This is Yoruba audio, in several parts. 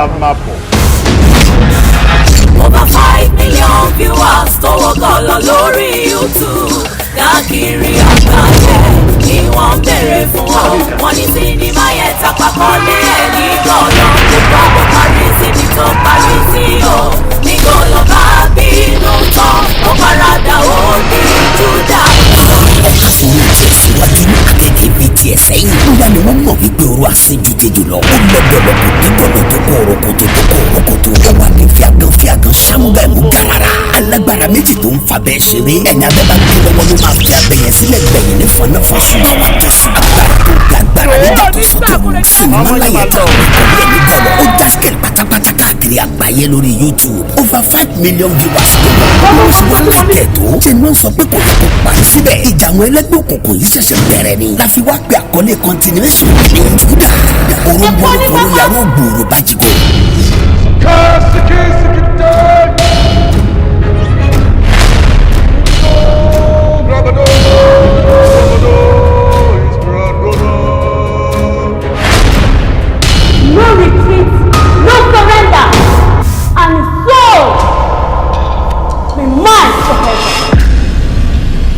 La máa bọ̀. Over 5 million viewers tó wọ́ gọ̀lọ̀ lórí YouTube káàkiri àgbáyé ni wọ́n ń béèrè fún ọ. Wọ́n ní sinimá yẹn tapakọ́lé ẹ̀ ní gọ̀lọ̀ gbogbo àbọ̀ parí síbi tó parí sí o. Ní gọ̀lọ̀ bá bínú tán, ó parada, ó di Júdà. Ọ̀ka fún tiẹ̀ síwájú, akẹ́kẹ́ fi tiẹ̀ sẹ́yìn. Bóyá ni wọ́n mọ̀ wípé orú àṣejù tejò lọ. Ó lọ́gọ̀lọ̀ kò dé gọ̀lọ̀ tó kó orokoto tó kó orokoto. Ó wà ní fíagán fíagán sámúgà ìmú garara. Alágbára méjì tó ń fa bẹ́ẹ̀ ṣeré. Ẹni abẹ́ bá gbé lọ́wọ́ ló máa fi abẹ́ yẹn sílẹ̀ gbẹ̀yìn ní fọnáfọ́sù. Báwa tó sí agbára tó gbé agbára níjà tó sọ́tò. Sinimá láyé tá a pè pẹ̀lú ẹ̀mí gọ̀lọ̀. Ó jásikẹ̀lì pátápátá káàkiri àgbáyé lórí YouTube. Over 5 million viewers ló wà. Wọ́n sì wá láìkẹ́ tó. Ṣé ni wọ́n sọ pé kò yẹ kó parí síbẹ̀? Ìjà àwọn ẹlẹ́gbẹ́ òkùnkùn yìí ṣẹ̀ṣẹ̀ bẹ̀rẹ̀ ni. La fi wá pé àkọlé continuation ní Júdà. Orógbó oró yàrá ògbòòrò bá jìgò. Kásìkì sìkìtẹ́. Grabado, grabado, grabado. No retreat, no surrender, and soul be mine forever.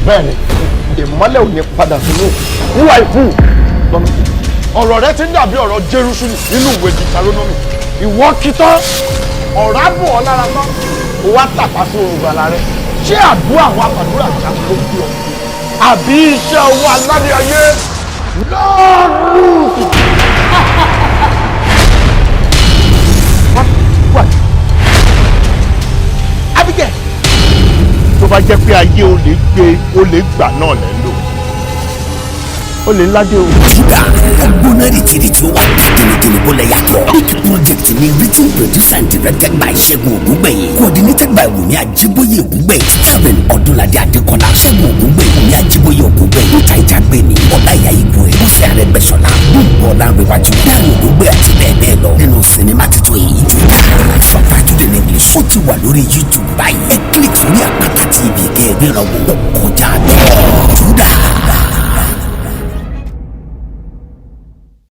Bẹ́ẹ̀ni, ìmọ́lẹ̀ ò ní padà sínú níwà ìfún lọ́nà. Ọ̀rọ̀ rẹ ti ń dàbí ọ̀rọ̀ Jérúsùlù nínú ìwé Deuteronomy. Ìwọ kìtọ́ ọ̀rá bò ọ́ lára tán, ó wá tàpá sí olùgbàlà rẹ. Ṣé àdúrà àwọn àfàdúrà jagun ló gbé ọ, àbí iṣẹ́ owó aládé ayé lọ́ọ̀rù? What? Abigail. Tó bá jẹ́ pé ayé olè gbé olè gbà náà lẹ́ ń lò, olè ńlá dé o. Júdà gbóná rìtìrìtì, ó wà dá gẹlẹgẹlẹ bó lẹ yàtọ̀. Big project ni, written, produced and directed by Ṣẹ́gun Ògúngbẹ̀yìn, coordinated by Wùmí Ajíbóyè Ògúngbẹ̀yìn, starring Ọdúnladé Adékọ́lá, Ṣẹ́gun Ògúngbẹ̀yìn, Wùmí Ajíbóyè Ògúngbẹ̀yìn, Peter Ìjàgbémi, Ọláìyá Igwe, Bọ́sẹ̀ Arẹ́gbẹ́ṣọlá, Bímbọ́ Ọlánrewájú, Dáre Ògúngbẹ̀ àti bẹ́ẹ̀ bẹ́ẹ̀ lọ nínú sinimá titun yìí, Júdà, subtitled in English. Ó ti wà lórí YouTube báyìí. Ẹ click sórí Àpáta TV kẹ́ ẹ ríran wò. Ó kọjá bẹ́ẹ̀, Júdà.